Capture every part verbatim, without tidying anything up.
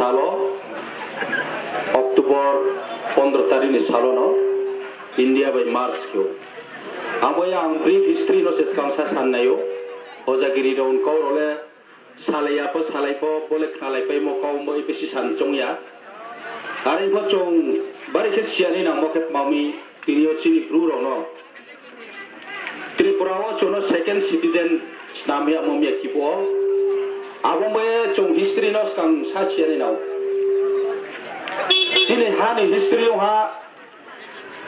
Salo, October pondro tarikni salono India bai merge khe-o. Abo yang brief history no se swkang sa san naio. Hojagiri rok kau role salai apo salai po bole khnalai pai mo kau mo ipisi san chongya. Ari bo chong bari khe siani nang mo khe mami tinio chini bru rok no. Tripura o chwngno second citizen snam ya mom ya kibo. Abo mwe chwng history no skang sa siya ni nao. Chini ha ni history o ha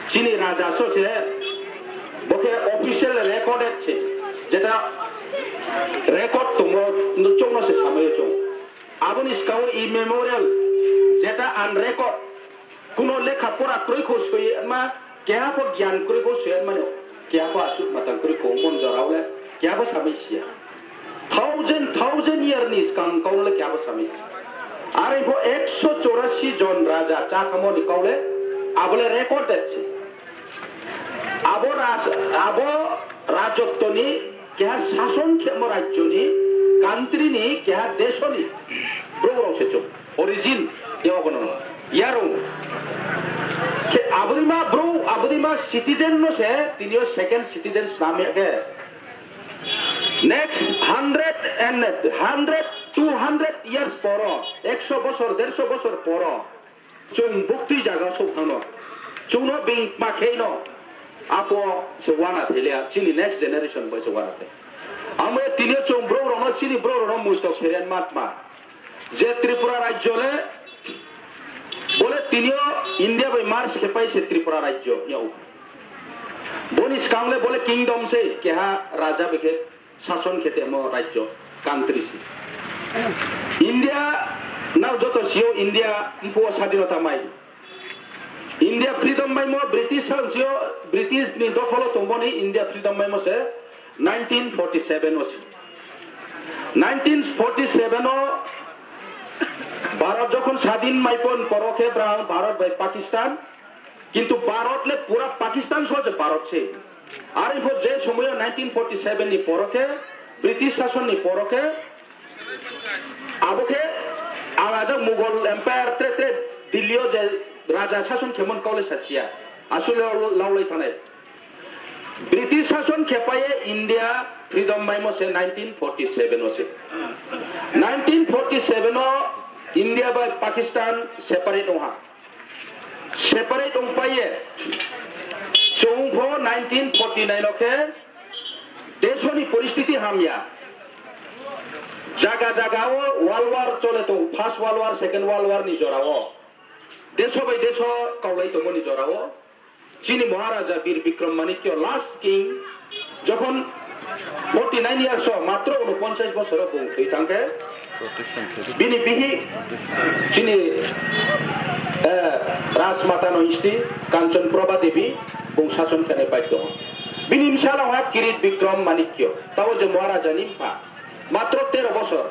chini raja so se bo khe official recorded se jeta record tongo no chwngno se samai chwng. Aboni skang o immemorial jeta unrecord. Kuno lekha pora kwrwi kho swi ma, keha pho gyan kwrwi kho swi mano, keha pho asuk matang kwrwi kho mon jorao le, keha pho samai siya. Thousand, thousand year ni skang kau le keha pho samai siya. Are pho ekso chorasi jon raja cha kamo ni kau le, abo le recorded se. Abo ras-, abo rajotwoni keha sason khemo rajyoni, country ni keha desoni borok rok se chwng. Origin, tei obono. Yarung. Khe abodima bro, abodima citizen no se, tinio second citizen snam ya khe. Next hundred and hundred, two hundred years poro, ekso bosor, derso bosor poro, chwng buktwi jaga sok thangno. Chwngno bing ma khe no, apo se wana thele, chini next generation bai se wana thele. Amo tinio chwng bro rokno, chini bro rokno muitok seren matma. Je Tripura rajyo le, bole tinio India bai merge khe pai se Tripura rajyo, ya o. Boni skang le bole kingdom se, keha raja bai khe sason khe temo rajyo, country se. India nao joto sio India mpuo sadinota mai. India freedom maimo British sal sio, British ni dokholo tongmoni India freedom maimo se nineteen forty-seven o se. Nineteen forty-seven o Bharat jokhon sadin maipon poro khe bra-, Bharat bai Pakistan, kintu Bharat le pura Pakistan so je Bharat se. Ar ipho je somoyo nineteen forty-seven ni poro khe, British sason ni poro khe, abo khe ang ajak Mughal Empire tre tre Delhi o je raja sason khemon kaule sachiya. Asule laulai thanai. British sason khepaye India freedom maimo se nineteen forty-seven o se. Nineteen forty-seven o India bai Pakistan separate ongha. Separate ongpaiye chwng pho nineteen forty-nine o khe desoni poristiti hamya. Jaga jaga o World War chole tongo, First World War, Second World War ni jora o. Deso bai deso kaulai tongmani jora o. Chini Maharaja Bir Bikram Manikya last king jokhon forty nine years o, matro unoponchas bosor o bung thwi thangkhe, bini bihi chini, eh, Rajmata no isti Kanchan Prabha Devi bung sason khenai baiddo. Bini bsala ha Kirit Bikram Manikya, tabo je Maharaja ni bupha, matro tero bosor.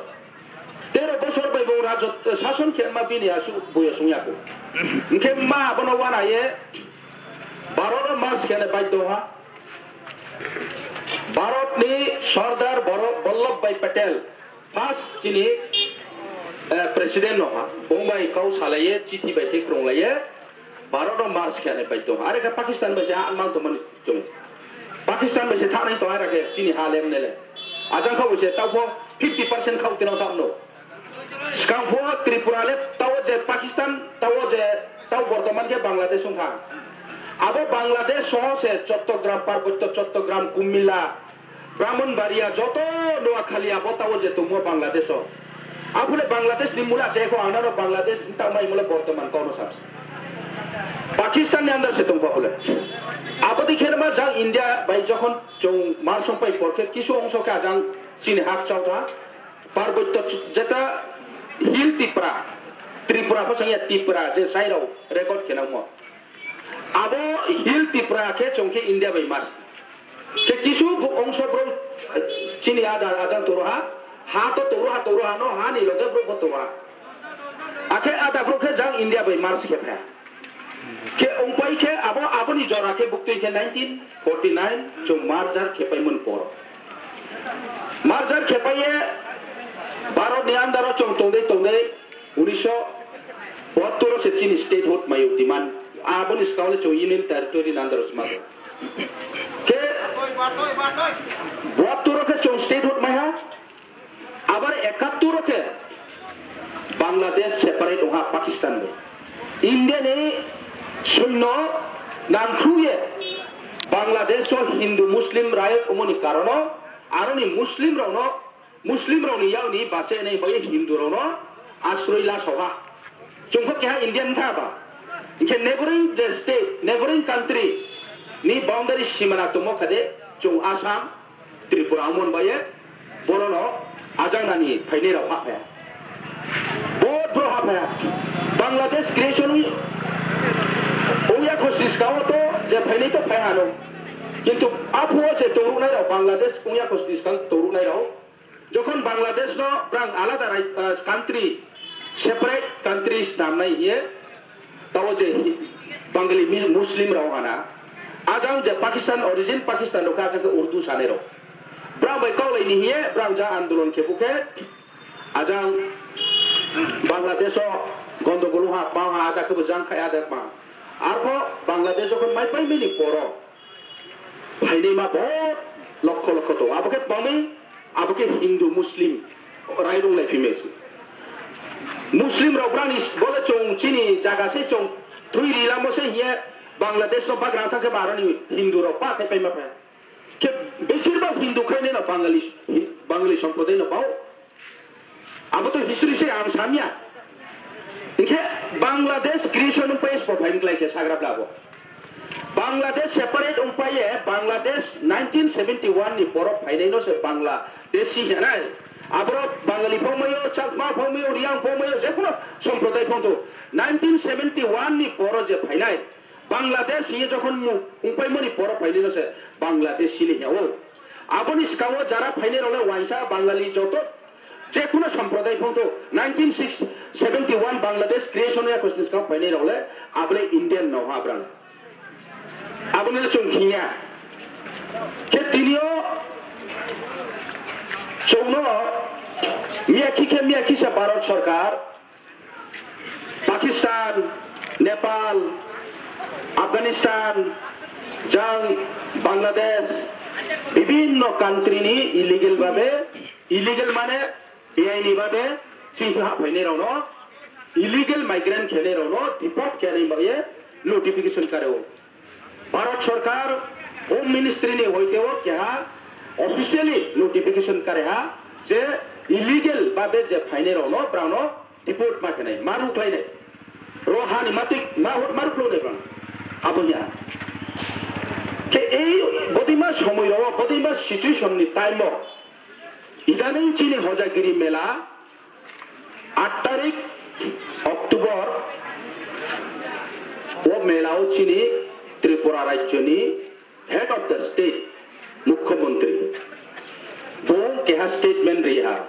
Tero bosor bai bo rajot, sason khe ma bini asu buya sungya ko. Hingkhe ma abono wanaye Bharat o merge khene baiddo ha. Bharat ni Sardar Boro-, Vallabh Bhai Patel first chini, eh, president no ha. Bong bai kau salaye, chithi bai khe kronglaye. Bharat o merge khene baiddo ha. Are khe Pakistan bai se ha mang tongmani. Chwng Pakistan bai se thanai tong ai rakhe chini ha lem nele. Ajang kha bai se tao pho fifty percent khao tino tamo. Skang pho Tripura le tao je Pakistan, tao je tao bortoman khe Bangladesh wngkha. Abo Bangladesh soho se Chattogram, Parbotto Chattogram, Kumilla, Brahmanbaria joto Noakhali abo tao je tongmo Bangladesh o. Aphule Bangladesh ni mula se ko anaro Bangladesh ni tamo imule bortoman kono sab. Pakistan ni under se tongpa bole. Abodi khe ma jang India bai jokhon chwng marsong pai porkhe kisu ongso khe ajang chini hak chawkha. Parbotto ch-, jeta Hill Tipra, Tripura pho sangya Tipra je sairao record khenangmo. Abo Hill Tipra khe chwng khe India bai mas. Khe kisu ongso bro chini ada ajang toro ha, ha to toro ha, toro ha no ha ni loge bro bo toro ha. Akhe ada bro khe jang India bai merge khe pha. Khe ongpai khe abo, aboni jora khe buktui khe nineteen forty nine chwng merger khe paimon por. Merger khe paiye Bharat ni under o chwng tongdei tongdei Unisho bahattor o se chini statehood mayo demand. Aboni swkang le chwng Union Territory ni under o smago. Khe bahattor o khe chwng statehood maiha. Abar ekattor o khe Bangladesh separate wngha Pakistan bai. India ni soino nangkhruye Bangladesh o Hindu Muslim riot wngmani karono aroni Muslim rokno Muslim rokni yakni bachainai bai Hindu rokno asroi la soha. Chwng khe keha Indian wngkha ba. Hinkhe neighboring je state, neighboring country ni boundary simana tongmo khade chwng Assam, Tripura wngmon bai borok no ajang nani phainai rok ha phaya. Bo bro ha phaya. Bangladesh creation wngya khosi skao to je phainai to phai hano. Kintu aphuo je torunai rok Bangladesh wngya khosi skang torunai rok. Jokhon Bangladesh no brang alada rai-, ah, country, separate countries namnai hiye, tao je Bangali mi-, Muslim rao hana, ajang je Pakistan origin, Pakistan rok kha khe Urdu sanai rok. Brang bai kaulai ni hiye, brang ja andolon khe bukhe, ajang Bangladesh o gondogolo ha, pa ha, ada khe bo jang khai ada ma. Arpho Bangladesh o mai pai mini poro. Phainai ma bo lokho lokho tongo. Abo khe tongwi, abo khe Hindu Muslim rairung lai phimai se. Muslim rok brani bole chwng chini jaga se chwng thwi rilamo se hiye Bangladesh no bagrang thang khe ba aroni Hindu rok pa khai paima pha. Khe besir bak Hindu khai neno Bangali, Bangali somprodai no bao. Abo to history se ang samya. Hinkhe Bangladesh creation wngpai se phaim klai khe sagra blabo. Bangladesh separate wngpai ye Bangladesh nineteen seventy one ni borok phainai no se Bangladeshi hinai. Aborok Bangali phongmayo, Chakma phongmayo, Riang phongmayo, jekhuno somprodai phongthu. Nineteen seventy one ni borok je phainai. Bangladesh hiye jokhon mu-, wngpai mani borok phainai no se Bangladeshi ni hiya o. Aboni swkango jara phainai rok le waisa Bangali joto Jekhuno sampradai phongtho nineteen seventy one Bangladesh creation ya khosni swkang phainai rok le abole Indian no ha brang. Aboni le chwng khinya. Khe tinio chwngno miyakhi khe miyakhi sa Bharat Sarkar, Pakistan, Nepal, Afghanistan, jang Bangladesh, bibhinno country ni illegal babe Illegal mane beaini babe chini haphainai rokno, illegal migrant khenai rokno deport khenai bagwi notification kare o. Bharat Sarkar Home Ministry ni hoite o keha officially notification kare ha je illegal babe je phainai rokno brano deport ma khenai, ma rukhlainai. Ro hani matwi ma hot ma ruklo ne bang. Abo ya. Ke ei bodima somoi ro, bodima situation ni time o Idaning chini Hojagiri mela, aat tarik October, o mela o chini Tripura rajyoni head of the state, Mukhyamantri, bo keha statement riha.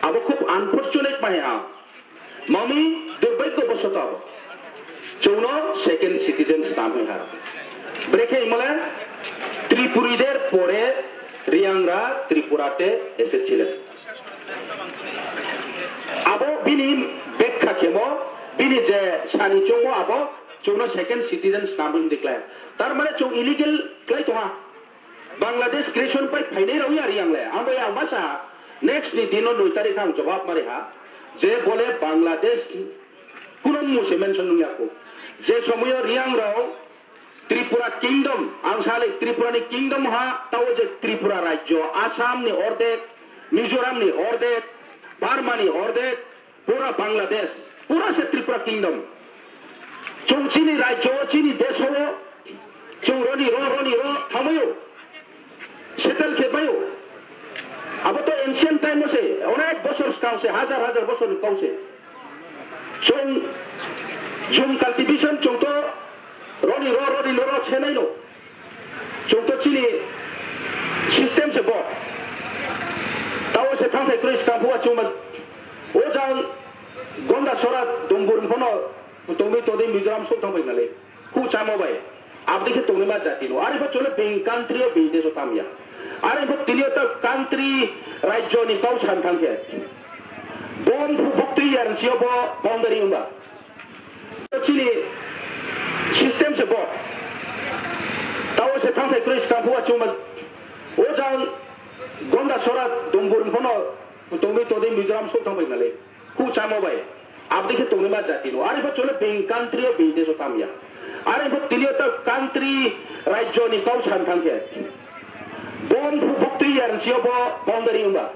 Abo khub unfortunate maya. Mami durbhagyo bosoto chwngno second citizen swnam hwnha. Brekhe himale Tripurider pore Riyangra Tripurate esechilen. Abo bini bekha khemo, bini je sani chwngmo abo chwngno second citizen swnam hwn diklaya. Tar mane chwng illegal klai tongha. Bangladesh creation pai phainai rok ya Riyangle. Ang bai ang masa next ni dino noi tarik ang jawab mari ha. Je bole Bangladesh kuno muse mention nung yaku. Je somoyo Riyang rok Tripura Kingdom, ang sale Tripura ni Kingdom ha, tao je Tripura rajyo, Assam ni ordek, Mizoram ni ordek, Burma ni ordek, Pura Bangladesh, pura se Tripura Kingdom. Chwng chini rajyo, chini desh o, chwng roni ro, roni ro, thamayo. Settle khe bayo. Abo to ancient time o se, onek bosor skang se, hajar hajar bosor ni kau se. Chwng jum cultivation chwng to roni ro, roni ro, ro se nai no. Chwng to chini system se bo. Tao se thang thai kwrwi skang phuwa chwng ma. O jang Gonda sora Dombur phano tongwi todwi Mizoram sok thang bai nale. Ku chamo bai. Abdi khe tongwi ma jati no. Ari bo chole bing country o bing deso tamya. Ari bo tini o ta country rajyo ni kau san thang khe. Bom phuk Twi yarni sio bo boundary wngba. Chini system se bo. Tao se thangthai kwrwi swkang phuwa chuma. O jang Gonda sora Dumbur phono tongwi tongwi Mizoram sok thangbai nale. Khu chamo bai. Abdi khe tongwi ma jati no. Ari bo chole bing country o bing deso tamya. Ari bo tini o ta country rajyo ni kau san thangkhe. Bom phu bukti yarni sio bo boundary wngba.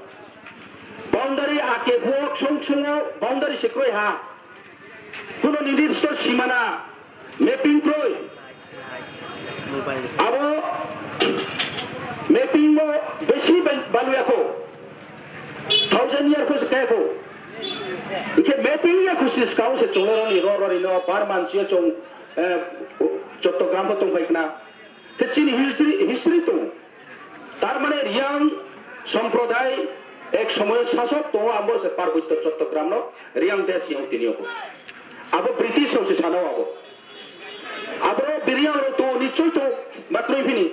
Boundary ake bo song songo boundary se kroi ha. Kuno nirdisto simana mapping kroi. Abo mapping bo besi bal-, baluya ko. Thousand year ko se kaya ko. Ike mapping ya ko sis kau se chongo ni ro ro ri no bar man sio chong, eh, Chottogram ko tong bai kna. Te chini history, history tong. Tar mane Riang somproday ek somoyo sasok tongo, abo se Parbotyo Chottogramno Riang desh yang tini abo. Abo British rok se sanao abo. Abo Riang rok tongo nichoi tongo, bakroi phini.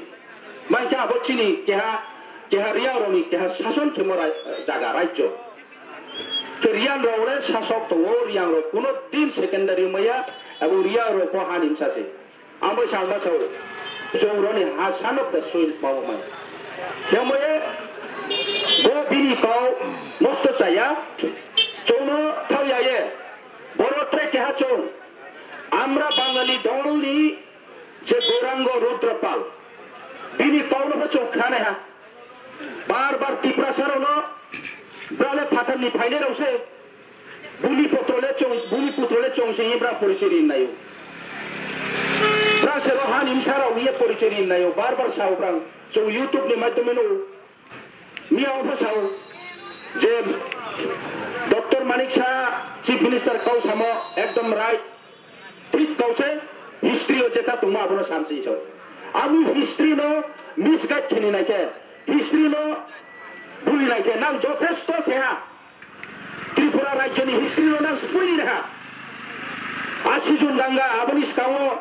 Mankhe abo chini keha, keha Riang rokni keha sason khemo rai-, jaga, rajyo. Khe Riang rok le sasok tongo, Riang rok kuno din secondary maya, abo Riang rok bo hani msa se. Amo sangma sao, chongroni ha sanok da soil pawo mai. Yamoye, bo bini kau nosto chaya, chongno thao yaye, boro tre keha chong, Amra Bangali dolni je Gourango Rudrapal, bini kauno bo chong khane ha. Bar bar Tiprasa rokno brale phatarni phainai rok se buni potro le chong, buni putro le chong se bra porichoi rin nayo. Bra se ro hani msa rok ye porichoi rin nayo. Bar bar sao brang chong YouTube ni madhyome no miya o pha sao je Doctor Manik Saha Chief Minister kau samo ekdom right. Thik kau se history o jeta tongma abono samsing so. Ami history no misguide khini naikhe, history no buli naikhe, nang jothesto khe ha. Tripura rajyoni history no nang sipui ni ha. Asi jun danga aboni skango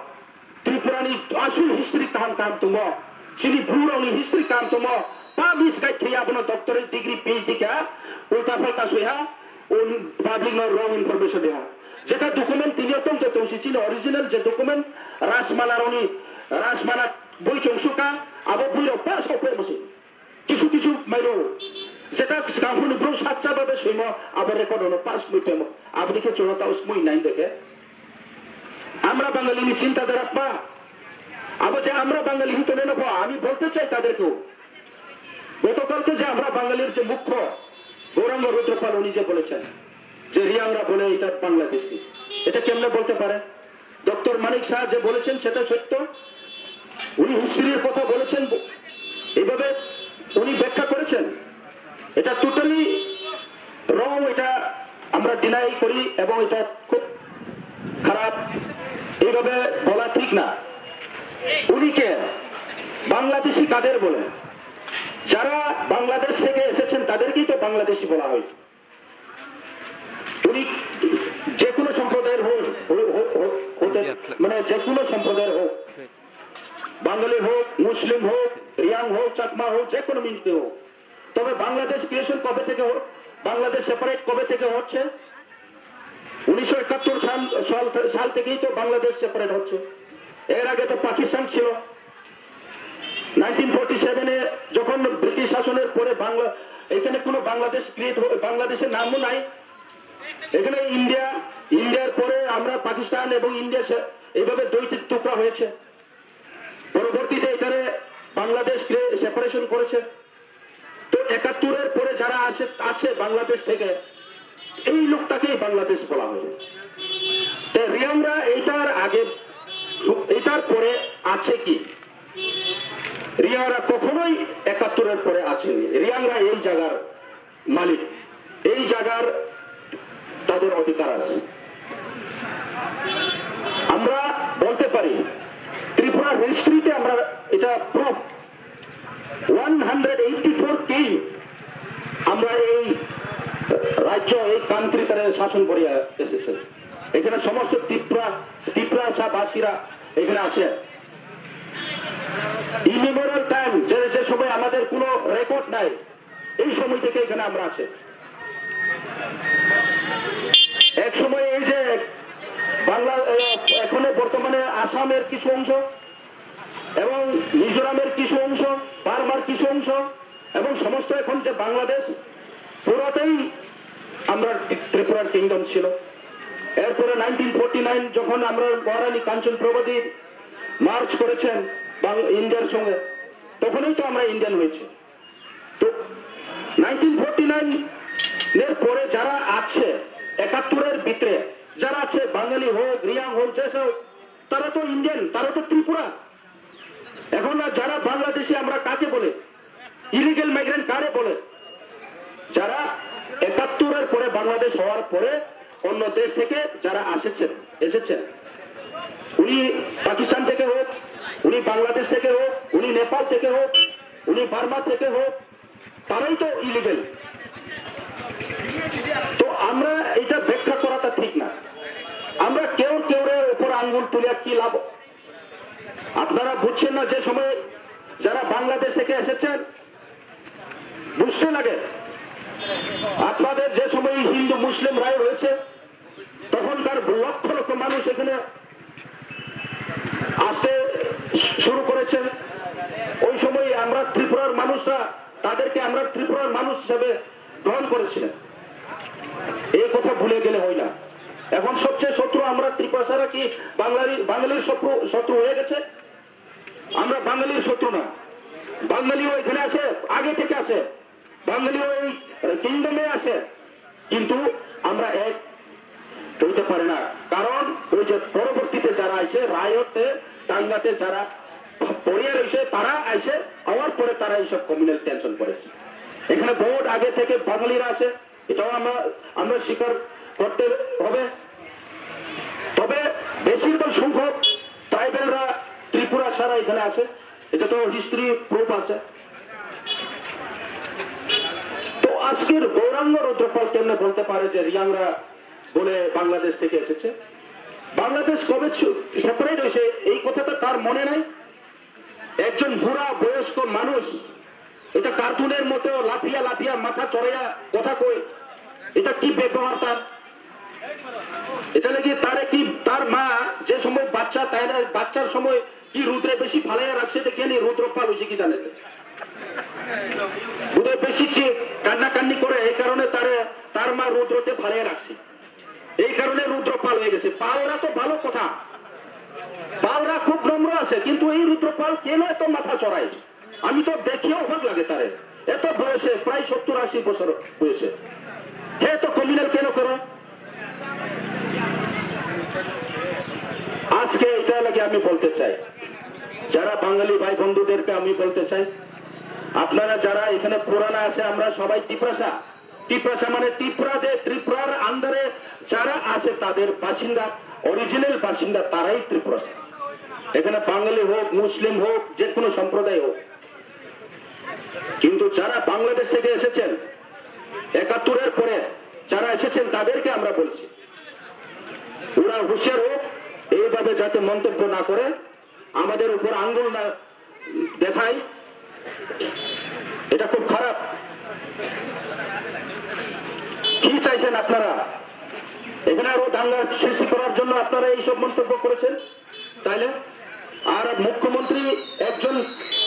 Tripura ni asul history kaham kaham tongo. Chini bru rokni history kaham tongo. Pa misguide khe abono doctorate degree P H D khe ha. Ulta phalta sui ha. Un public no wrong information dia. Jeta document tini tong te tong si chini original je document Rajmala roni Rajmala bui chong suka abo bui rok pass o pore musi. Kisu kisu mairo jeta skangphuru bro satcha babe suimo abo record ono pass mui temo abo dikhe choro ta usmui nine dekhe. Amra Bangali ni chinta dara pa abo je Amra Bangali hito neno pa ami bolte chai taderkeo. গতকালকে যে আমরা বাঙালির যে মুখ্য গৌরাঙ্গ রুদ্রপাল উনি যে বলেছেন যে রিয়াংরা বলে এটা বাংলাদেশি, এটা কেমনে বলতে পারে? ডক্টর মানিক শাহ যে বলেছেন সেটা সত্য, উনি হিস্ট্রির কথা বলেছেন, এইভাবে উনি ব্যাখ্যা করেছেন, এটা টোটালি রং, এটা আমরা ডিনাই করি এবং এটা খুব খারাপ, এইভাবে বলা ঠিক না। উনি কে বাংলাদেশি কাদের বলে? যারা বাংলাদেশ থেকে এসেছেন তাদেরকেই তো বাংলাদেশি বলা হয়। উনি যে কোনো সম্প্রদায়ের হোক, হো-, হো-, হো-, হতে, মানে যে কোনো সম্প্রদায়ের হোক, বাঙালি হোক, মুসলিম হোক, রিয়াং হোক, চাকমা হোক, যে কোনো মিনিতে হোক, তবে বাংলাদেশ ক্রিয়েশন কবে থেকে হ-, বাংলাদেশ সেপারেট কবে থেকে হচ্ছে? উনিশশো একাত্তর সাল, সাল, সাল থেকেই তো বাংলাদেশ সেপারেট হচ্ছে। এর আগে তো পাকিস্তান ছিল। নাইনটিন ফর্টি সেভেনে যখন ব্রিটিশ শাসনের পরে বাংলা, এখানে কোনো বাংলাদেশ ক্রিয়েট, বাংলাদেশের নামও নাই। এখানে ইন্ডিয়া, ইন্ডিয়ার পরে আমরা পাকিস্তান এবং ইন্ডিয়া সে-, এইভাবে দুইটি টুকরা হয়েছে। পরবর্তীতে এখানে বাংলাদেশ সেপারেশন করেছে। তো একাত্তরের পরে যারা আসে, আসে বাংলাদেশ থেকে, এই লোকটাকেই বাংলাদেশ বলা হয়। তো রিয়াংরা এইটার আগে, এইটার পরে আছে কি? রিয়াংরা কখনোই একাত্তরের পরে আসেনি। রিয়াংরা এই জায়গার মালিক, এই জায়গার তাদের অধিকার আছে। আমরা বলতে পারি, ত্রিপুরার হিস্ট্রিতে আমরা এটা proof, one hundred eighty four কেই আমরা এই রাজ্য, এই কান্ট্রি তারা শাসন করে এসেছে। এখানে সমস্ত ত্রিপুরা, ত্রিপুরা ভাষীরা এখানে আছে। ইমেমোরিয়াল টাইম, যে, যে সময় আমাদের কোনো রেকর্ড নাই, এই সময় থেকে এখানে আমরা আছি। এক সময় এই যে বাংলা, এ, এখনো বর্তমানে আসামের কিছু অংশ এবং মিজোরামের কিছু অংশ, বার্মার কিছু অংশ এবং সমস্ত এখন যে বাংলাদেশ, পুরাটাই আমরা ত্রিপুরার কিংডম ছিল। এরপরে নাইনটিন ফোরটি নাইন যখন আমরা মহারানী কাঞ্চন প্রভাদি মার্চ করেছেন বাং-, ইন্ডিয়ার সঙ্গে, তখনই তো আমরা ইন্ডিয়ান হয়েছি। তো নাইনটিন ফোরটি নাইন এর পরে যারা আছে, একাত্তরের ভিতরে যারা আছে, বাঙালি হোক, রিয়াং হোক, যে হোক, তারা তো ইন্ডিয়ান, তারা তো ত্রিপুরা। এখন আর যারা বাংলাদেশি, আমরা কাকে বলে? ইলিগেল মাইগ্রেন্ট কারে বলে? যারা একাত্তরের পরে, বাংলাদেশ হওয়ার পরে অন্য দেশ থেকে যারা আসেছেন, এসেছেন, উনি পাকিস্তান থেকে হোক, উনি বাংলাদেশ থেকে হোক, উনি নেপাল থেকে হোক, উনি বার্মা থেকে হোক, তারাই তো ইলিগেল। তো আমরা এটা ব্যাখ্যা করাটা ঠিক না। আমরা কেউ কেউরে উপর আঙ্গুল তুলে কি লাভ? আপনারা বুঝছেন না, যে সময় যারা বাংলাদেশ থেকে এসেছেন, বুঝতে লাগে। আপনাদের যে সময় হিন্দু মুসলিম রায় হয়েছে, তখনকার লক্ষ লক্ষ মানুষ এখানে আসতে শুরু করেছেন। ওই সময় আমরা ত্রিপুরার মানুষরা, তাদেরকে আমরা ত্রিপুরার মানুষ হিসেবে গ্রহণ করেছিলেন। এই কথা ভুলে গেলে হয় না। এখন সবচেয়ে শত্রু আমরা ত্রিপুরা ছাড়া কি বাঙালি, বাঙালির শত্রু, শত্রু হয়ে গেছে? আমরা বাঙালির শত্রু না, বাঙালিও এখানে আছে, আগে থেকে আছে, বাঙালিও এই কিংডমে আছে, কিন্তু আমরা এক হইতে পারে না। কারণ ওই যে পরবর্তীতে যারা আইছে, রায়তে, দাঙ্গাতে যারা পড়িয়া রয়েছে, তারা আইছে, আওয়ার পরে তারা এইসব কমিউনাল টেনশন করেছে। এখানে বহুত আগে থেকে বাঙালিরা আছে, এটাও আমরা, আমরা স্বীকার করতে হবে। তবে বেশিরভাগ সংখ্যক ট্রাইবেলরা ত্রিপুরা ছাড়া এখানে আছে, এটা তো হিস্ট্রি প্রুফ আছে। তো আজকের গৌরাঙ্গ রুদ্রপাল কেমনে বলতে পারে যে রিয়াংরা বলে বাংলাদেশ থেকে এসেছে? বাংলাদেশ কবে সেপারেট হয়েছে এই কথাটা তার মনে নাই। একজন বুড়া বয়স্ক মানুষ এটা কার্টুনের মতো লাফিয়া লাফিয়া মাথা চড়াইয়া কথা কয়, এটা কি ব্যবহার তার? এটা নাকি তারে কি তার মা যে সময় বাচ্চা তাই না, বাচ্চার সময় কি রুদ্রে বেশি ফালাইয়া রাখছে, এটা কেন রুদ্রপাল হয়েছে কি জানে? বুধহয় বেশি চি-, কান্নাকান্নি করে, এই কারণে তারে তার মা রুদ্রতে ফালাইয়া রাখছে। এই কারণে রুদ্র পাল হয়ে গেছে। পালরা তো ভালো কথা, পালরা খুব নম্র আছে, কিন্তু এই রুদ্র পাল কেন এত মাথা চড়ায়? আমি তো দেখিও অবাক লাগে তারে। এত বয়সে, প্রায় সত্তর আশি বছর বয়সে, হে এত ক্রিমিনাল কেন করে? আজকে এটা লাগে আমি বলতে চাই, যারা বাঙালি ভাই বন্ধুদেরকে আমি বলতে চাই, আপনারা যারা এখানে পুরানা আছে, আমরা সবাই তিপ্রাসা। তিপ্রাসা মানে তিপ্রা যে ত্রিপুরার আন্ডারে যারা আছে তাদের বাসিন্দা, অরিজিনাল বাসিন্দা তারাই ত্রিপ্রাসা। এখানে বাঙালি হোক, মুসলিম হোক, যে কোনো সম্প্রদায় হোক, কিন্তু যারা বাংলাদেশ থেকে এসেছেন একাত্তরের পরে, যারা এসেছেন তাদেরকে আমরা বলছি, ওরা হুঁশিয়ার হোক, এইভাবে যাতে মন্তব্য না করে, আমাদের উপর আঙ্গুল না দেখায়। এটা খুব খারাপ। কি চাইছেন আপনারা? এখানে আরো দাঙ্গা সৃষ্টি করার জন্য আপনারা এইসব মন্তব্য করেছেন, তাইলে? আর মুখ্যমন্ত্রী একজন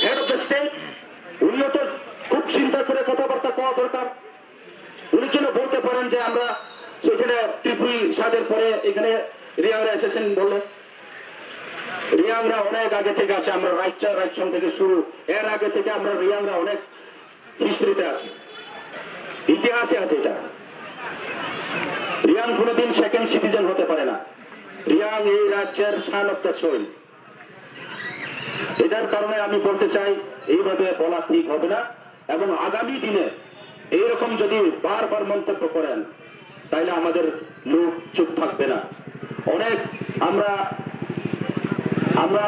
হেড অফ দ্য স্টেট, উনিও তো খুব চিন্তা করে কথাবার্তা কওয়া দরকার। উনি কেন বলতে পারেন যে আমরা সেখানে ত্রিপুরী সাদের পরে এখানে রিয়াংরা এসেছেন বলে? রিয়াংরা অনেক আগে থেকে আছে, আমরা রাইচা রাইচং থেকে শুরু, এর আগে থেকে আমরা রিয়াংরা অনেক হিস্ট্রিতে আছে, ইতিহাসে আছে এটা। রিয়াং কোনোদিন সেকেন্ড সিটিজেন হতে পারে না। রিয়াং এই রাজ্যের সান অফ দ্য সয়েল। এটার কারণে আমি বলতে চাই, এইভাবে বলা ঠিক হবে না। এবং আগামী দিনে এইরকম যদি বারবার মন্তব্য করেন, তাইলে আমাদের মুখ চুপ থাকবে না। অনেক আমরা, আমরা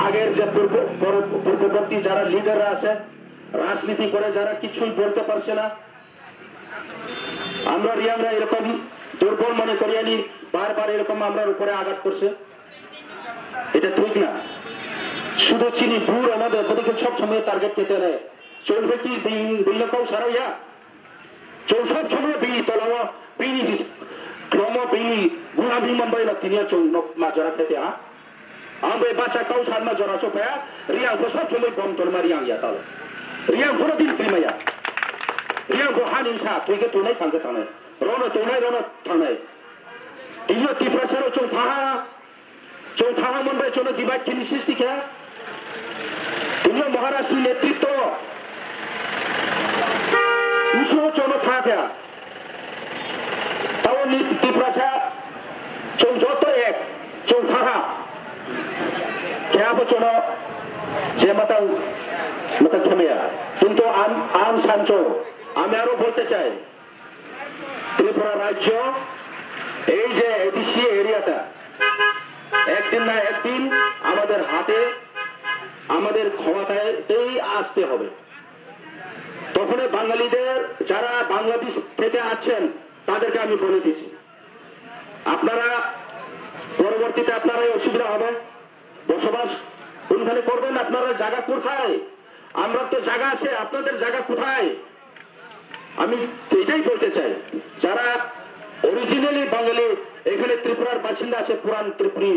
আগের যে পূর্ব, পূর্ব-, পূর্ববর্তী যারা লিডাররা আছে, রাজনীতি করে যারা কিছুই বলতে পারছে না, আমরা রিয়াংরা এরকম দুর্বল মনে করিয়ানি বারবার এরকম আমরার উপরে আঘাত করছে। এটা ঠিক না। শুধু চিনি ভুল আমাদের ওদিকে সব সময় টার্গেট কেটে নেয়। চলবে কি দিন, দিন লোকও সারাইয়া? Chwng sob somoi bini tolao, bini his-, khlomo, bini gulami manbaino tini chwng nok ma jora khe te ha. Ang bai bacha kau sanma jora so phaya, Riang pho sob somoi bom tolma Riang ya talo. Riang pho din klimaya. Riang pho hani sa, twi khe tunai thang khe thangnai. Rono tunai, rono thangnai. Tini Tiprasa ro chwng thaha, Chwng thaha manbai chwngno divide khini sisti kha. Tini Maharashtra ni netritwo. Uso chwngno tha kha. Tao ni Tiprasa chwng joto ek, chwng thaha. Khe abo chwngno je matang, matang khamaya. Kintu am, am sancho, ami aro bolte chai. Tripura রাজ্য, এই যে এডিসি এরিয়াটা, একদিন না একদিন আমাদের হাতে, আমাদের ক্ষমতাতেই আসতে হবে। তখনই বাঙালিদের, যারা বাংলাদেশ থেকে আসছেন, তাদেরকে আমি বলে দিছি, আপনারা পরবর্তীতে আপনারাই অসুবিধা হবে। বসবাস কোনখানে করবেন, আপনারা জায়গা কোথায়? আমরা তো জায়গা আছে, আপনাদের জায়গা কোথায়? আমি তো এটাই বলতে চাই, যারা অরিজিনালি বাঙালি, এখানে ত্রিপুরার বাসিন্দা আছে, পুরান ত্রিপুরী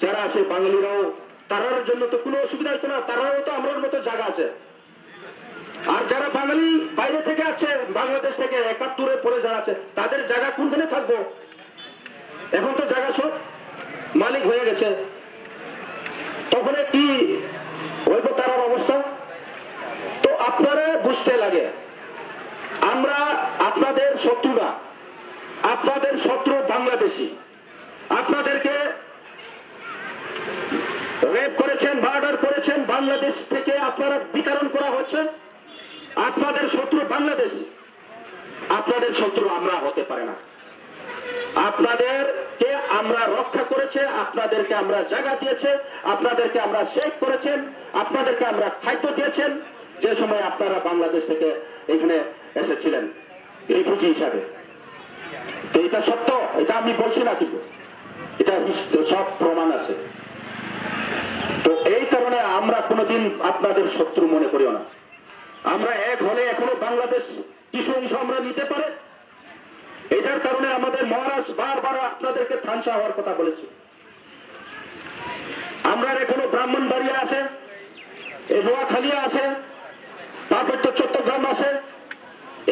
যারা আছে বাঙালিরাও, তারার জন্য তো কোনো অসুবিধা হতো না, তারারও তো আমরার মতো জায়গা আছে। আর যারা বাঙালি বাইরে থেকে আসছে, বাংলাদেশ থেকে একাত্তরের পরে যারা আছে, তাদের জায়গা কোনখানে থাকবো? এখন তো জায়গা সব মালিক হয়ে গেছে, তখন কি হইব তারার অবস্থা? তো আপনারা বুঝতে লাগে, আমরা আপনাদের শত্রু না, আপনাদের শত্রু বাংলাদেশি। আপনাদেরকে রেপ করেছেন, মার্ডার করেছেন, বাংলাদেশ থেকে আপনারা বিতাড়ন করা হচ্ছে। আপনাদের শত্রু বাংলাদেশ, আপনাদের শত্রু আমরা হতে পারে না। আপনাদেরকে আমরা রক্ষা করেছে, আপনাদেরকে আমরা জায়গা দিয়েছে, আপনাদেরকে আমরা সেভ করেছেন, আপনাদেরকে আমরা খাদ্য দিয়েছেন, যে সময় আপনারা বাংলাদেশ থেকে এখানে এসেছিলেন রিফিউজি হিসাবে। তো এটা সত্য, এটা আমি বলছি না, কিন্তু এটা হিস-, সব প্রমাণ আছে। তো এই কারণে আমরা কোনোদিন আপনাদের শত্রু মনে করিও না। আমরা এক হলে এখনো বাংলাদেশ কিছু অংশ আমরা নিতে পারে। এটার কারণে আমাদের মহারাজ বারবার আপনাদেরকে থানচা হওয়ার কথা বলেছে। আমরা এখনো ব্রাহ্মণবাড়িয়া আছে, এই নোয়াখালী আছে, পার্বত্য চট্টগ্রাম আছে,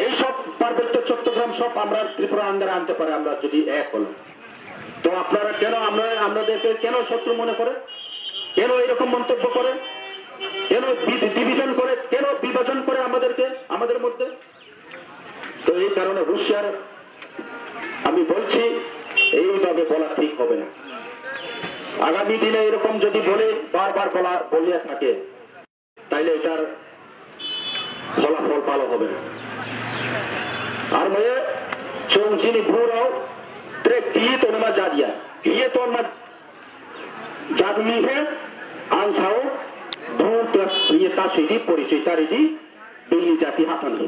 এই সব পার্বত্য চট্টগ্রাম সব আমরা ত্রিপুরা আন্ডারে আনতে পারে, আমরা যদি এক হই। তো আপনারা কেন আমরা, আপনাদেরকে কেন শত্রু মনে করে, কেন এরকম মন্তব্য করে, কেন বি-, ডিভিশন করে, কেন বিভাজন করে আমাদেরকে, আমাদের মধ্যে? তো এই কারণে হুঁশিয়ার আমি বলছি, এইভাবে বলা ঠিক হবে না। আগামী দিনে এরকম যদি বলে, বারবার বলা, বলিয়া থাকে, তাইলে এটার ফলাফল ভালো হবে না। Ar maya chwng chini buro tre kiye tonma jadiya, kiye tonma jadmi khe ang sao buro tre kiye ta sidi porichoi ta ridi bini jati hathan di.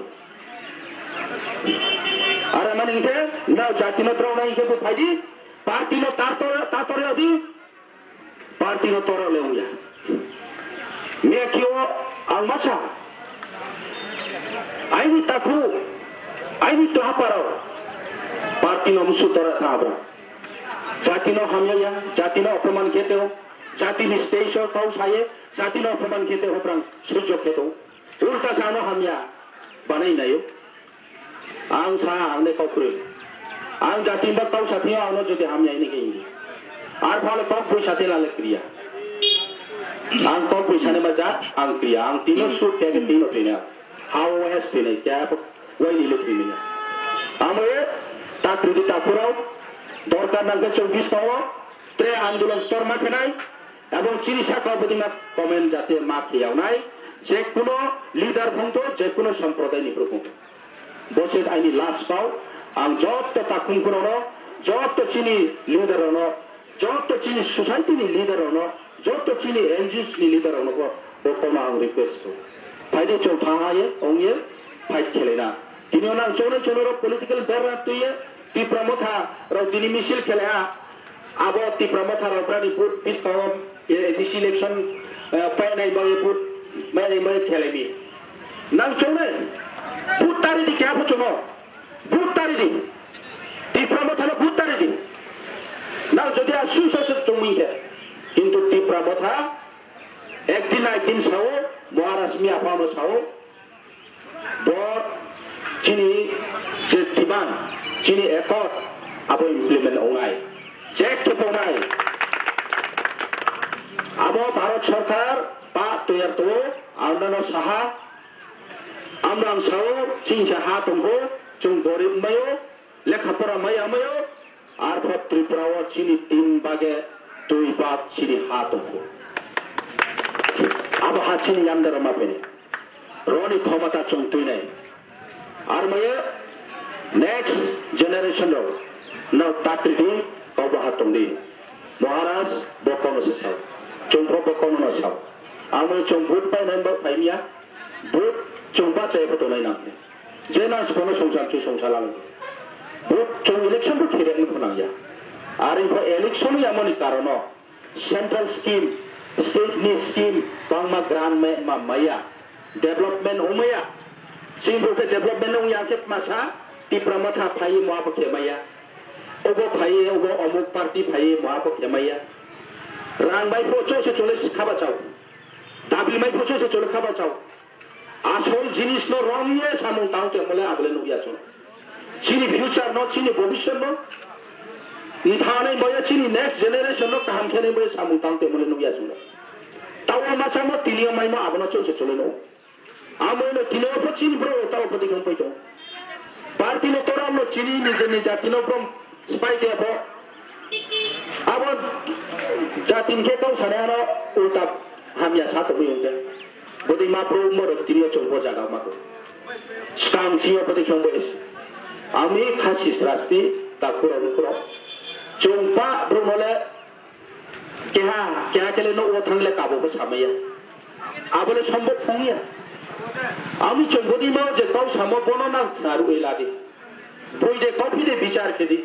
Ar mani khe na jati no trona khe bu phaidi party no tartor tator di. Party no toro le wngya. Mekio ang masa. Aini taku, aini tuhaparo. Party no musu tora thabra. Jati no hamya ya, jati no apaman kete ho. Jati ni space o kau saye, jati no apaman kete ho prang sujok keto. Ulta sano hamya. Banai nayo. Ang sa ang de kok kwrwi. Ang jati ba kau sathi ang no jodi hamya ini ke ini. Ar phale kok bui sathi lale kriya. Ang kok bui sani ma ja ang kriya. Ang tino sut ke tino tino. How has tino kya wai ni le tino. Amo e takri di takurau. Dorkar nang ke chobis kawo. Tre andolon torma khenai. Ebong chini saka bwdima comment jate ma kheyaknai, je kuno leader phungto, je kuno somprodai ni phuru phungto. Bo se aini last pao, ang jotto takhum kuno no, jotto chini leader no, jotto chini society ni leader no, jotto chini N G Os ni leader no bo, bo kono ang request ko. Phaidi chwng thang haye, ongye, fight khelaina. Tini ono ang chonai chonai rok political berra tuye, Tipra Motha rok tini misil khele ha. Abo Tipra Motha rok brani vote biskang o, eh, A D C election, eh, painai bai vote, mainai bai khele mi. Nang chonai, vote tari di kya bo chono. Vote tari di. Tipra Motha no vote tari di. Nang jodi a suicide chumui khe. Kintu Tipra Motha ekdin na ekdin sao, Maharaj mi apa no sao. Bo chini je demand, chini accord abo implement ongnai. Check khe ponai. Abo Bharat Sarkar pa toyar to, amrano saha, amran sao, chini saha tongkho, chwng gorib mayo, lekha pora maya mayo, arpho Tripura o chini tin bage dui bag chini ha tongkho. Abo ha chini yandaro ma pene. Roni khomata chwng tuinai. Ar maya next generation rok no takri di, kau bo ha tong di. Maharaj bo kono se sao. Chwng pho bo kono no sao. Amo chwng vote pai nai bo pai miya. Vote chwng pa chai pho tonai nang. Je nang se kono songsa chu songsa lang. Vote chwng election bo khere ni pho nang ya. Ar pho election ya mani karono. Central scheme, state ni scheme, bangma grant me-, ma-, maya, development ongmaya. Chini bo khe development ong yang khe masa, Tipra Motha phaiwi moha bo khe maya. Obo phaiwi, obo omuk party phaiwi moha bo khe maya. Rang bai pho cho se chole khaba chao. Dabi mai pho cho se chole khaba chao. Asol jinis no romye samung tang te mole abole nukya chwng. Chini future no, chini bobishyot no, nthanai boya chini next generation no kaham khenai boya samung tang te mole nukya chwng. Tawa masa mo tini o maimo abono chwng se chole no. Amo no tini o pho chini bro tawa pho dikhang pai tong. Party no toram no chini nijeni jati no brom spai te pho. Abo jatin khe kau sani ano ulta hamya sa tongwi hwnkhe. Bwdwi ma bro mo rok tini o chwng bo jaga ma ko. Skang si o bwdwi chwng bo es. Ami khasi srasti ta khuro khuro. Chwng pa bro mole keha, keha kele no o thangle kabo bo samaya. Abole sombok phungya. Ami chwng bwdwi ma je kau samo bono nang khnaru eladi. Boi de kopi de bichar khe di.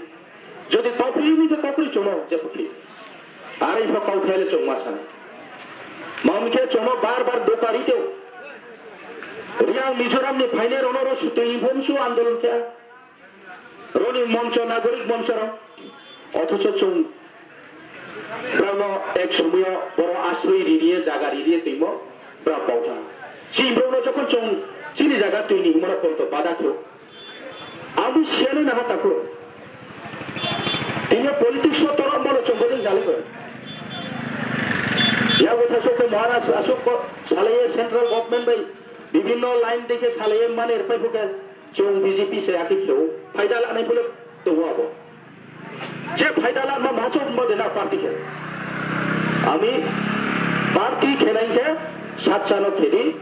Jodi kopi ni de kopi chono je kopi. Are pho kau khele chong ma sana. Mam khe chono bar bar dokari teo. Riang Mizoram ni phaine rono ro sutui bom su andolon khe. Roni moncho nagorik moncho ro. Othocho chwng Brano ek somoyo boro asroi riniye jaga riniye twimo bra bautha. Chini borokno jokhon chwng chini jaga twini himano ponto bada kho. Abo siyani naha takuro. Tini politics no toro mono chwng boding jali ko. Yago thasok ko Maharaj asok ko salaye central government bai bibhinno line dekhe salaye mane rpai phuke chwng B J P se akhe kheo. Phaida lanai bole tongo abo. Je phaida lanma macho wngma de na party khe. Ami party khenai khe satsa no khedi.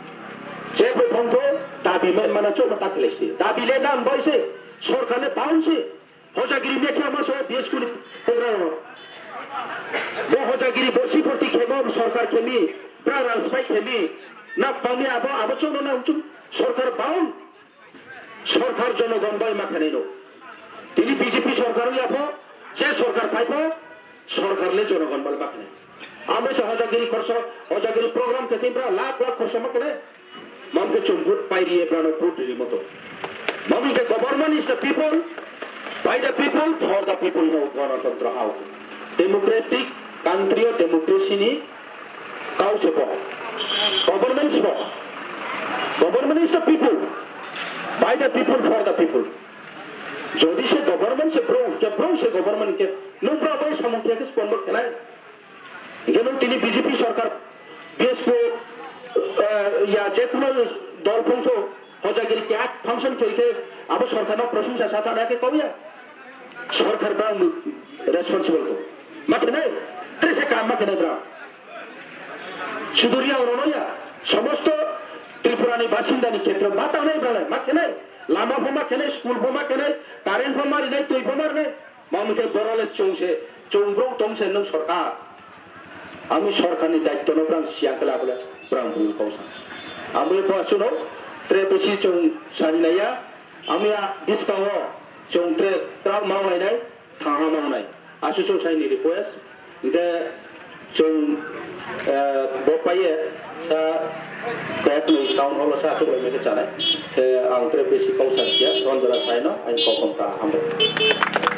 Je boi phongtho dabi mai mana chokma ta khelai si. Dabi le nam bai se. Sorkar le baun se. Hojagiri mekhe ama so B S K ni program no. Bo hojagiri bo siporti khemo sorkar khemi. Bra rang spai khemi. Na pami abo abo chokno na umchum sorkar baun. Sorkar jonogon bai ma khenai no. Tini B J P sorkar wngya pho, je sorkar phai pho, sorkar le jonogon bai ma khenai. Amo se hojagiri khorso, hojagiri program khe tei bra lakh lakh khorso ma khenai. Mam khe chwng vote pai riye brano vote riri moto. Mam khe government is the people, by the people, for the people no Ganatantro how. Democratic country o democracy ni Kau se bo. Government se bo. Government is the people. By the people, for the people. Jodi se government se bro, ke bro se government ke, nung bro bai samung khe spon bo khelai. Ke nung tini B J P sorkar, B S P, eh, ya je kuno dol phongtho, Hojagiri khe ak function khe khe abo sorkar no prosongsa sa thana khe kau ya. Sorkar bang responsible ko. Ma khe nai, tre se kam ma khe nai bra. Suduriya orono ya, somosto Tripura ni basinda ni khetre ma tangnai bra nai, ma khe nai. Lama pho ma khe nai, school pho ma khe nai, current pho ma ri nai, twi pho ma ri nai. Mami khe borok le chwng se, chwng bro tong se nwng sorkar. Ami sorkar ni daityo no brang siya khe labole brang bul kau sa. Ami bo chuno tre besi chwng sani naiya. Ami a biskango chwng tre trao ma nai nai, thangha ma nai. Asu chwng sai ni request. Nte chwng, eh, bo paye sa kok ni town hall sa chwng lai me chanai. Khe ang tre besi kok sa siya, ron jora saino, ang kok kong ta hambai.